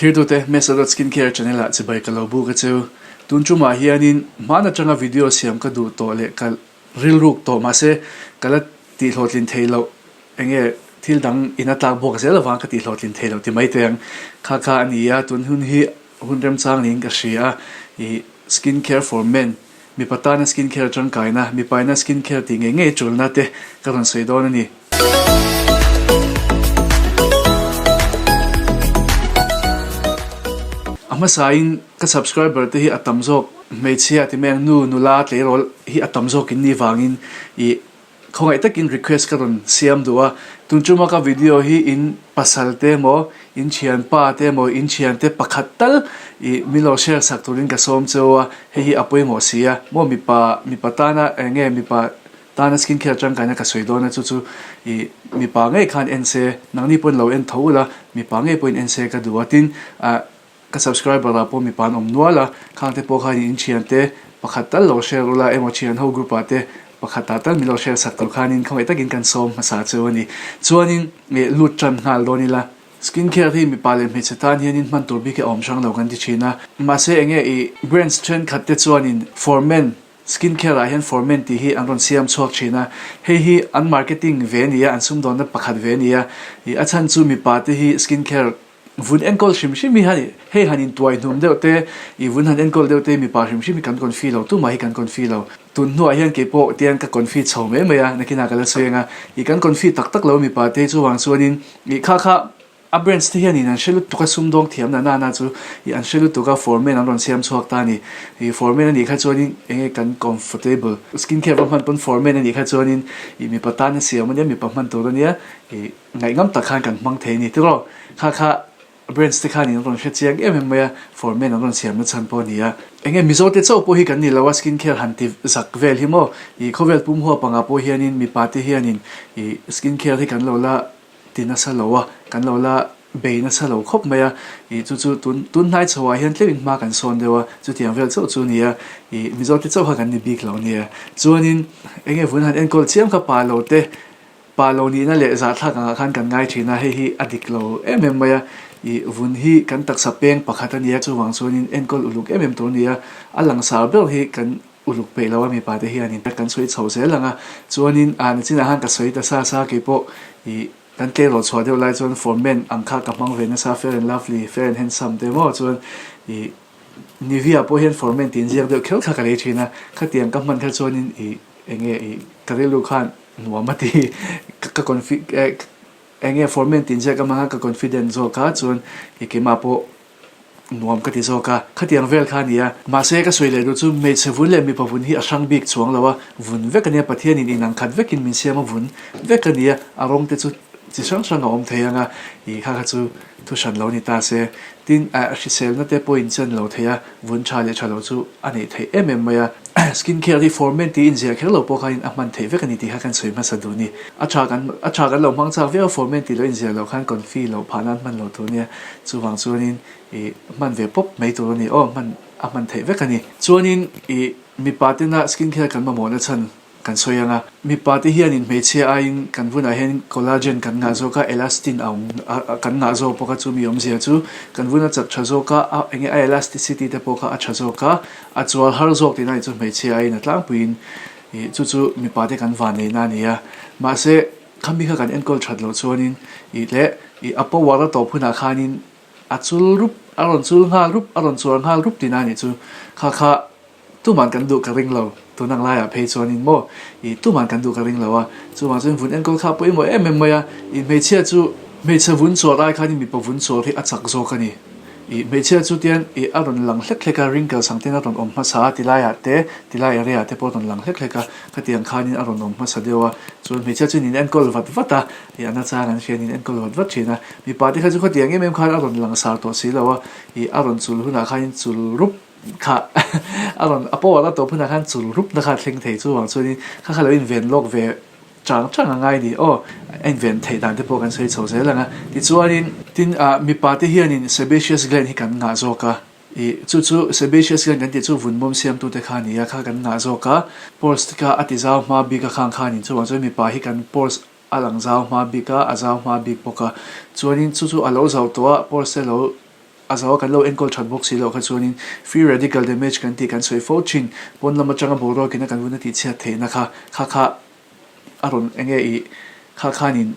Thirtute, Mesa dot Skincare channel ah chibai ka lo buk a cheu. Tun tumah hianin hman atanga video siam ka duh tawh leh ka rilruk tawh mahse ka la tihhlawhtlin thei loh enge thil dang in a tlak buak zel avang ka tihhlawhtlin thei loh ti mai teh ang. Kha kha a ni a, tun hun hi hun remchang niin ka hria a, ih Skincare for men Mipa tana skin care tangkaina, mipaina skin care tih ngei ngei tulna te ka rawn sawi dawn a ni. A hmasain ka subscriber te hi a tam zawk hmeichhia ti mai ang nu nula tleirawl hi a tam zawk in nih vangin ih Khawngaih takin request ka rawn siam duh a, tun chuma ka video hi in pasal te emaw, in thianpa te emaw, in thiante pakhat tal ih min lo share sak turin ka sawm cheu a, hei hi a pawimawh si a, maw mipa mipa tana eng nge mipa tana skin care tangkaina ka sawi dawn a chu chu ih mipa ngei khan en se, nangni pawhin lo en tho ula, mipa ngei pawhin en se ka duh a, tin ah. Ka subscriber ah pawh mipa an awm nual a, khang te pawh khan in thian te pakhat tal lo share ula emaw thian ho group ah te pakhat ah tal min lo share sak tur khanin khawngaih takin kan sawm hmasa chu a ni. Chuanin eh lut tan nghal dawn ila. Skin care hi mipa leh hmeichhe tan hianin hman tur bik hi a awm hrang lo kan ti thin a, mahse enge i brands thenkhat te chuanin for men skin care ah hian for men tih hi an rawn siam chhuak thin a, hei hi an marketing ve a ni a, an sumdawnna pakhat ve a ni a, ih a chhan chu mipa te hi skin care Vun enkawl hrim hrim hi han hei han intuai hnum deuh te, i vun han enkawl deuh te mipa hrim hrim hi kan confi lo, tumah hi kan confi lo. Tun hnuah hian kei pawh tiang ka confi chho mai mai a, nakinah ka la sawi ang a, i kan confi tak tak lo mipa te chuvang chuanin i kha kha a branch te hianin an hre lutuk a sumdawng thiam na na na chu i an hre lutuk a foreman an rawn siam chhuak ta a ni. I foreman a nih kha chuanin enge kan comfortable skin care va hman pawn foreman a nih kha chuanin i mipa tan a siam a nia mipa hman tur a nia i Ngaihnawm tak khan kan hmang thei a ni tiraw? Kha kha branch te khan in rawn hre chiang em em mai a, for men an rawn siam na chhan pawh a ni a. Enge Mizo te chauh pawh hi kan ni lo a, skin care han ti zak vel hi maw? Ih khawvel pum huap anga pawh hianin mipa te hianin ih skin care hi kan lo la ti nasa lo a, kan lo la bei nasa lo khawp mai a. Ih chu chu tun tun hnai chho ah hian tleuhin hma kan sawn deuh a, chutiang vel chauh chu a ni a. Ih Mizo te chauh kha kan ni bik lo a nia. Chuanin enge vun han enkawl chiam kha pa lo te Pa lo nihna leh zahthlak angah khan kan ngai thin a, hei hi a dik lo em em mai a, ih vun hi kan taksa peng pakhat a nia, chuvang chuanin enkawl uluk em em tur a ni a, a langsar ber hi kan uluk peih lo a mipa te hianin kan sawi chho zel ang a, chuanin ah nachinah khan ka sawi ta sa sa keipawh ih kan tleirawl chhuah deuh lai chuan for men ang kha ka hmang ve nasa fair and lovely, fair and handsome te maw chuan ih Nivea pawh hian for men tih inziak deuh kher kha ka lei thin a, khatiang ka hman kha chuanin ih enge ih ka rilru khan Nuam a ti. Ka confi eng nge formen tih ziak amanga ka confident zawk a chuan i keimah pawh nuam ka ti zawk a. Khatiang vel kha a ni a. Mahse ka sawi leh duh chu hmeichhe vun leh mipa vun hi a hrang bik chuang lo a, vun vek a nia Pathianin inang khat vekin min siam a vun vek a ni a, a rawng te chu chi hrang hrang a awm thei ang a, i kha kha chu thu hran lo ni ta se. Tin, hriselna te pawhin chen lo thei a, vun tha leh tha lo chu a neih theih em em mai a. Skin care hi for men tiin ziah kher lo pawh khanin a hman theih vek a ni tih kha kan sawi hmasa duh a ni. A tha kan a tha kan lo hmang chak viau a, for men tih lo inziah loh khan confi loh phah nan hman lo tur a nia. Chuvang chuanin ih hman ve pawp mai tur a ni aw, hman a hman theih vek a ni. Chuanin ih mipa tena skin care kan mamawhna chhan Kan sawi ang a, mipa te hianin hmeichhia aiin kan vunah hian collagen kan ngah zawk a, elastin a awm a kan ngah zawk bawk a, chumi awmzia chu kan vun a chak tha zawk a, a enge a elasticity te pawh kha a tha zawk a, a chual har zawk tihna nih chu hmeichhia aiin a tlangpuiin ih chu chu mipa te kan van neihna a ni a. Mahse, khami kha kan enkawl that loh chuanin ih leh ih a power a tawp hunah khanin a chul rup, a rawn chul nghal rup, a rawn chuar nghal rup tihna nih chu kha kha Tuman kan duh ka ring lo, tun ang laiah phei chuanin maw ih tuman kan duh ka ring lo a, chuvang chuan vun enkawl kha pawimawh em em mai a, ih hmeichhia chu hmeichhe vun chawr ai khanin mipa vun chawr hi a chak zawk a ni. Ih hmeichhia chu tian ih a rawn lang hlek hlek a, wrinkles ang ten a rawn awm hmasa a, tilaiah te, tilai area ah te pawh a rawn lang hlek hlek a, khatiang khanin a rawn awm hmasa deuh a, chuan hmeichhia chuan in enkawl vat vat a, ih a nachang an hriain in enkawl vat vat thin a, mipa te kha chu khatiang em em khan a rawn langsar tawh si lo a, ih a rawn chul hunah khanin chul rup Kha a rawn a power a tawp hunah khan chul rup na kha a thleng thei chuvang chuanin kha kha lo inven lawk ve chang chang a ngai ni aw a inven theih dan te pawh kan sawi chho zel ang a tichuanin tin ah mipa te hianin sebaceous gland hi kan ngah zawk a ih chu chu sebaceous gland kan tih chu vun mawm siamtu te kha a ni a kha kan ngah zawk a pores te kha a ti zau hma bik a khang khanin chuvang chuan mipa hi kan pores a lang zau hma bik a a zau hma bik bawk a chuanin chu chu a lo zau tawh a pores te lo. A zo a kan lo enkawl that bawk si loh kha chuanin free radical damage kan tih kan sawi fo thin. Pawn lam atanga boruakin a kan vun a tihchhiat theihna kha kha kha a rawn enge i kha khanin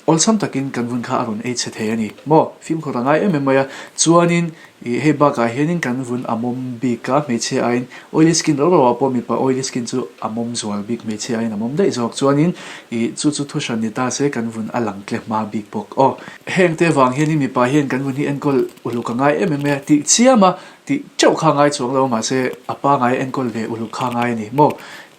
awlsam takin kan vun kha a rawn ei chhe thei a ni maw? Fimkhur a ngai em em mai a. Chuanin i hei bakah hianin kan vun a mawm bik a hmeichhia aiin oily skin rau rauah pawh mipa oily skin chu a mawm zual bik hmeichhia aiin a mawm daih zawk. Chuanin i chu chu thu hran ni ta se kan vun a lang tle hma bik bawk aw. Heng te vang hianin mipa hian kan vun hi enkawl uluk a ngai em em e tih chiam a, tih teuh kha a ngai chuang lo mahse a pangai enkawl ve uluk kha a ngai a ni maw?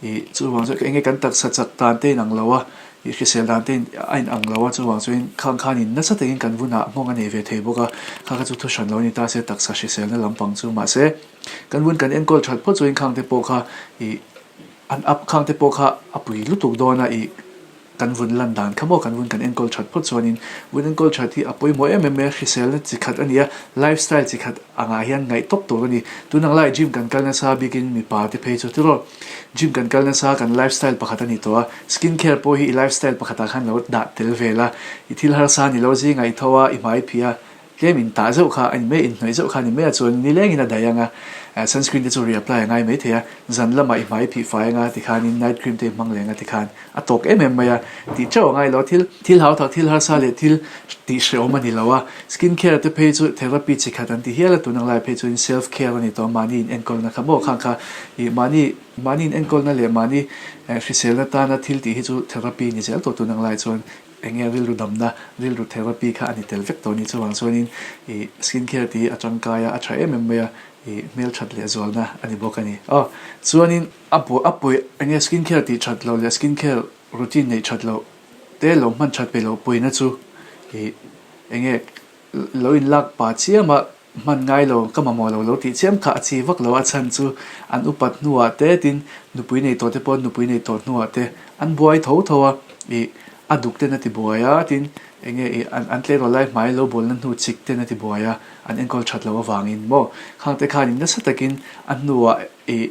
Ih chuvang chuan enge kan taksa chak dan te inang lo a, ih hrisel dan te a inang lo a chuvang chuan khang khanin nasa takin kan vunah nghawng a nei ve thei bawk a, kha kha chu thu hran lo a ni ta se taksa hriselna lampang chu mahse kan vun kan enkawl that phawt chuan khang te pawh kha ih an up khang te pawh kha a pui lutuk dawn a ih. Kan vun lan dan kha maw kan vun kan enkawl that phawt chuanin vun enkawl that hi a pawimawh em em mai a, hriselna chi khat a ni a, lifestyle chi khat angah hian ngaih tawp tur a ni. Tun ang laiah gym kan kal nasa bikin mipa te phei chu tiraw gym kan kal nasa kan lifestyle pakhat a ni tawh a, skin care pawh hi i lifestyle pakhatah khan lo dah tel ve la, i thil harsa ni lo zingah i tho a, i hmai phih a, Tlem in tah zeuh kha a ni mai, in hnawih zeuh kha a ni mai a, chuan nilengin a daih ang a, sunscreen te chu reapply a ngai mai thei a, zan lamah i hmai phih fai ang a tikhanin night cream te i hmang leng a tikhan a tawk em em mai a, tih teuh a ngai lo, thil thil hau tak thil harsa leh thil tih hrehawm a ni lo a, skin care te phei chu therapy chi khat an ti hial a, tun ang lai phei chuan self care a ni tawh a, mahni in enkawlna kha maw khang kha ih mahni mahni in enkawlna leh mahni hriselna tana thil tih hi chu therapy ni zel tawh tun ang lai chuan. Enge rilru damna, rilru therapy kha a ni tel vek tawh a ni. Chuvang chuanin ih skin care tih hi a tangkai a, a tha em em mai a, ih hmelthat leh zualna a ni bawk a ni. Aw, chuanin a pawi a pawi enge skin care tih that loh leh skin care routine neih that loh te lo hman that pe loh pawina chu ih enge lo inlak pah chiam a, Hman ngai lo, ka mamawh lo lo tih chiam kha a chi vak lo a chhan chu an upat hnuah te tin nupui nei tawh te pawh nupui nei tawh hnuah te an buai tho tho a, ih a duk ten a ti buai a tin eng nge ih an an tleirawl lai hmai lo bawlna hnu chik ten a ti buai a an enkawl that loh avangin maw khang te khanin nasa takin a hnuah ih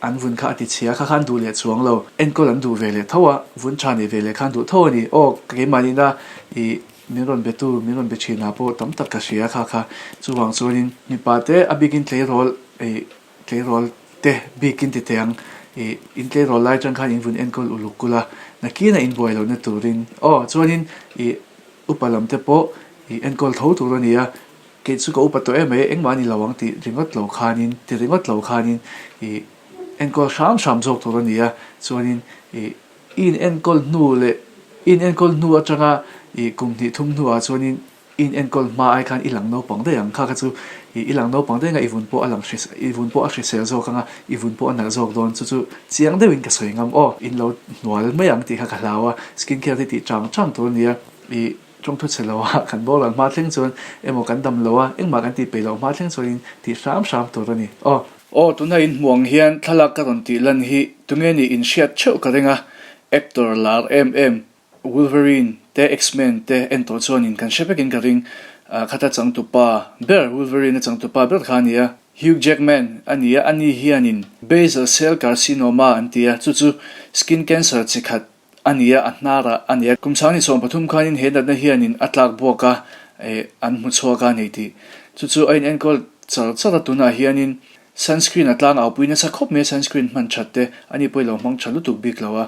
An vun kha a ti chhia kha khan duh leh chuang lo. Enkawl an duh ve leh tho a, vun tha nei ve leh khan duh tho a ni. Aw, keimahniina i min rawn betu, min rawn be thinah pawh tam tak ka hria kha kha. Chuvang chuanin mipa te a bikin tleirawl i tleirawl te bikin ti teh ang i in tleirawl lai atang khan in vun enkawl uluk kul a, nakina in buai lohna turin. Aw, chuanin i upa lam te pawh i enkawl tho tur a ni a, Kei chu ka upa tawh em mai, engmah a ni lo ang tih ringawt lo khanin, ti ringawt lo khanin i enkawl hram hram zawk tur a ni a, chuanin i i in enkawl hnu leh i in enkawl hnu atanga i kum hnih thum hnuah chuanin i in enkawl hma ai khan i lang naupang daih ang, kha kha chu i i lang naupang daih anga i vun pawh a lang hris i vun pawh a hrisel zawk anga i vun pawh a nalh zawk dawn chu chu chiang deuhin ka sawi ngam aw, in lo hnual mai ang tih kha ka hlau a, skin care te tih chang chang tur a ni a, i. Tawngthu chhe lo a kan boral hma thleng chuan emaw kan dam lo a, engmah kan tih peih loh hma thleng chuanin tih hram hram tur a ni. Aw. Aw, tuna in hmuh ang hian thlalak ka rawn tih lan hi tunge nih in hriat theuh ka ring a, actor lar em em Wolverine te X-Men te en tawh chuanin kan hre vekin ka ring, khata changtupa ber Wolverine a changtupa ber kha a ni a, Hugh Jackman a ni a, ani hianin Basal cell carcinoma an ti a, chu chu skin cancer chi khat A ni a, a hnar ah a ni a. Kum chhang ni 13 khanin he natna hianin a tlak buak a, eh, an hmu chhuak a ni tih. Chu chu a inenkawl char char a, tunah hianin sunscreen a tlang aupui nasa khawp mai a, sunscreen hman that te a ni pawh i lo hmang tha lutuk bik lo a.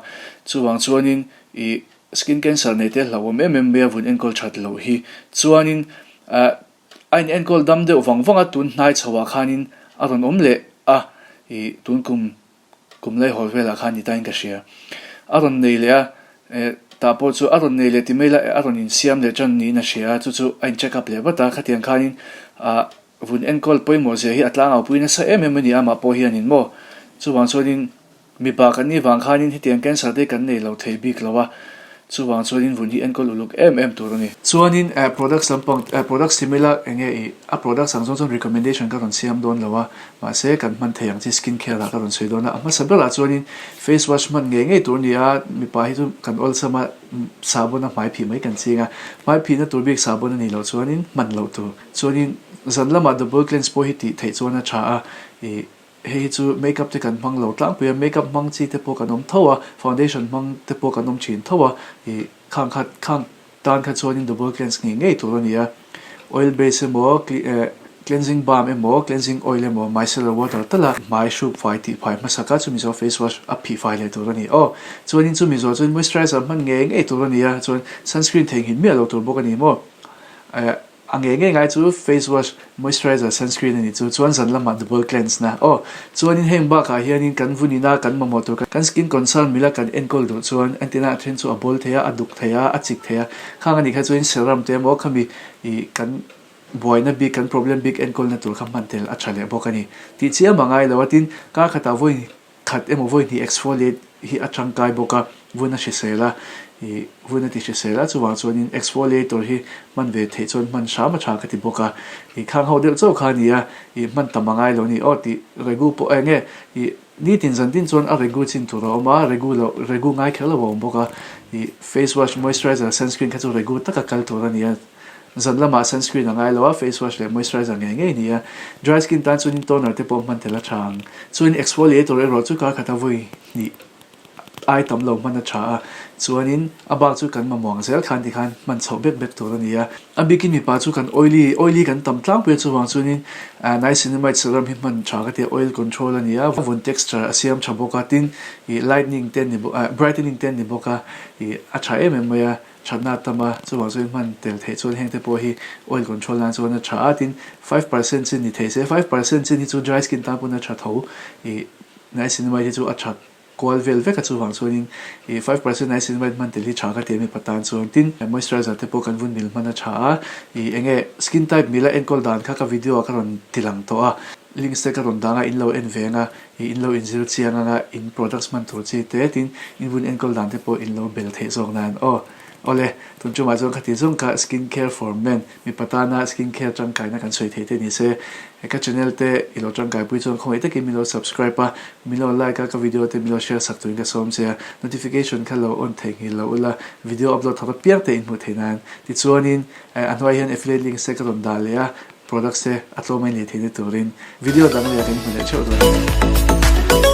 Chuvang chuanin ih skin cancer nei te hlauhawm em em mai a vun enkawl that loh hi. Chuanin, ah, a inenkawl dam deuh vang vang a, tun hnai chho ah khanin a rawn awm leh a, ih, tun kum Kum lai hawl velah khan ni tain ka hria. A rawn nei leh a, eh, tah pawh chu a rawn nei leh ti mai la, a rawn insiam leh tan niin a hria a, chu chu a in check up leh vat a, khatiang khanin ah vun enkawl pawimawh zia hi a tlangau pui nasa em em a ni amah pawh hianin maw. Chuvang chuanin mipa kan nih vang khanin hetiang cancer te kan nei lo thei bik lo a, Chuvang chuanin vun hi enkawl uluk em em tur a ni. Chuanin eh products lampang eh products ti mai la enge ih a products ang zawng chuan recommendation ka rawn siam dawn lo a, mahse kan hman thei ang chi skin care ah ka rawn sawi dawn a, a hmasa berah chuanin face wash hman ngei ngei tur a ni a, mipa hi chu kan awlsam a sahbawn a hmai phih mai kan ching a, hmai phihna tur bik sahbawn a nih loh chuanin hman loh tur. Chuanin zan lamah double cleanse pawh hi tih theih chuan a tha a, ih Hei hi chu makeup te kan hmang lo tlangpui a, makeup hmang chi te pawh kan awm tho a, foundation hmang te pawh kan awm thin tho a, ih khang kha khang tan kha chuanin double cleanse ngei ngei tur a ni a. Oil base emaw cleansing balm emaw cleansing oil emaw micellar water tala hmai hruk fai tih fai hmasak a chumi zawh face wash a phih fai leh tur a ni aw. Chuanin chumi zawh chuan moisturizer hman ngei ngei tur a ni a chuan sunscreen theihnghilh miah lo tur bawk a ni maw. A ngei ngei ngai chu face wash, moisturizer, sunscreen a nih chu. Chuan zan lamah double cleanse na. Aw, chuanin heng bakah hianin kan vun ina kan mamawh tur kan skin concern mila kan enkawl duh chuan entirna a then chu a bawl thei a, a duk thei a, a chik thei a. Khang a nih kha chuanin serum te emaw khami ih kan buaina bik, kan problem bik enkawlna tur kha hman tel a tha leh bawk a ni. Tih chiam a ngai lo a, tin kar khatah vawi Khat emaw vawi hnih exfoliate hi a tangkai bawk a, vun a hrisel a, ih vun a ti hrisel a, chuvang chuanin exfoliator hi hman ve theih chuan hman hram a tha ka ti bawk a, ih khang ho deuh chauh kha a ni a, ih hman tam a ngai lo a ni aw tih regu pawh eng nge ih nitin zan tin chuan a regu chin tur a awm a, regu loh regu ngai kher lo a awm bawk a, ih face wash, moisturizer, sunscreen kha chu regu taka kal tur a ni a. Zan lamah sunscreen a ngai lo a, face wash leh moisturizer ngei ngei ni a. Dry skin tan chuanin toner te pawh hman tel a tha ang. Chuanin exfoliator erawh chu kar khata vawi hnih ai tam lo hman a tha a, chuanin a bak chu kan mamawh ang zel khan tikhan hman chhoh bek bek tur a ni a. A bikin mipa chu kan oily, oily kan tam tlangpui a chuvang chuanin niacinamide serum hi hman tha ka ti a, oil control a ni a, vun texture a siam tha bawk a, tin ih lightening te ni bawk, brightening te ni bawk a, ih a tha em em mai a. Thatna a tam a, chuvang chuan hman tel theih chuan heng te pawh hi oil control nan chuan a tha a, tin 5% chin ni thei se, 5% chin hi chu dry skin tan pawn a tha tho, ih niacinamide hi chu a tha kual vel vek a chuvang chuanin ih 5% niacinamide hman tel hi tha ka ti a mipa tan chuan, tin moisturizer te pawh kan vun mil hman a tha a, ih eng nge skin type mila enkawl dan kha ka video ah ka rawn ti lang tawh a, links te ka rawn dang a in lo en veng a, ih in lo inzir chiang anga in products hman tur chi te tin in vun enkawl dan te pawh in lo bel theih zawk nan aw. Awle, tun chungah chuan khati zawng kha skin care for men mipa tana skin care tangkaina kan sawi theih te ni se. Ka channel te i lo tangkaipui chuan khawngaih takin min lo subscribe a, min lo like a, ka video te min lo share sak turin ka sawm che a, notification kha lo on theihnghilh lo ula, video upload thar apiang te in hmuh theih nan. Tichuanin a hnuai hian affiliate links te ka rawn dah leh a, Products te a tlawm a inlei theihna turin video dang leh kan hmu leh theuh dawn a ni.